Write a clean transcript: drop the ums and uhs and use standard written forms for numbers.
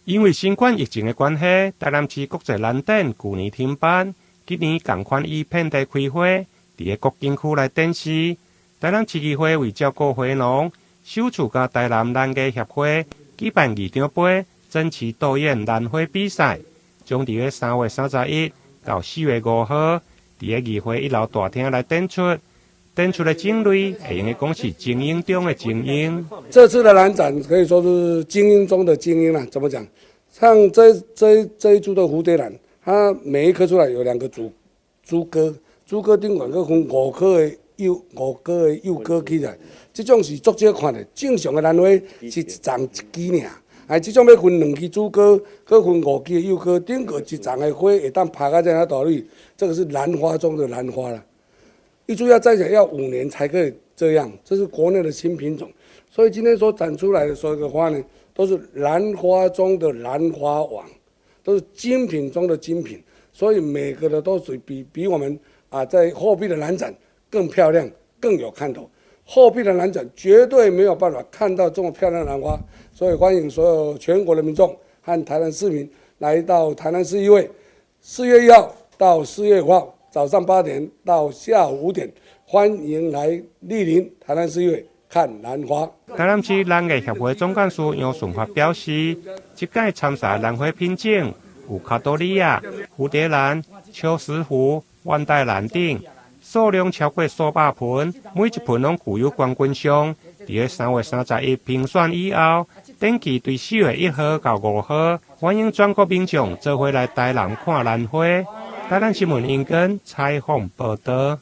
因為新冠疫情的關係，台南市國際蘭展舊年停辦，今年仝款以遍地開花，佇个國景區來展示。台南市議會為照顧花農，首次佮台南蘭藝協會舉辦議長盃爭奇鬥豔蘭花比賽，將佇个3月31到4月5號，佇个議會一樓大廳來展出。展出的種類會用得講是精英中的精英。這次的蘭展可以說是精英中的精英啦。怎麼講？像這一株的蝴蝶蘭，它每一顆出來有兩個主株，主株頂懸閣分五顆的幼五顆的幼果起來。這種是足少看的。正常的蘭花是一叢一支爾，哎，這種欲分兩支主果，閣分五支的幼果，頂個一叢的花會當拍甲這樣大蕊，這個是蘭花中的蘭花啦。一株要栽起來要5年才可以這樣，這是國內的新品種，所以今天所展出來的所有的花呢，都是蘭花中的蘭花王，都是精品中的精品，所以每個的都是比我們啊在後壁的蘭展更漂亮，更有看頭。後壁的蘭展絕對沒有辦法看到這麼漂亮的蘭花，所以歡迎所有全國的民眾和台南市民來到台南市議會，4月1號到4月5號。早上8點到下午5點，歡迎來蒞臨台南市議會看蘭花。台南市蘭藝協會總幹事楊順發表示，這屆參賽蘭花品種有卡多利亞、蝴蝶蘭、秋石斛、萬代蘭等，數量超過數百盆，每一盆攏具有冠軍相。佇个3月31評選以後，展期對4月1號到5號，歡迎全國民眾做伙來台南看蘭花。台南新聞英根採訪報導。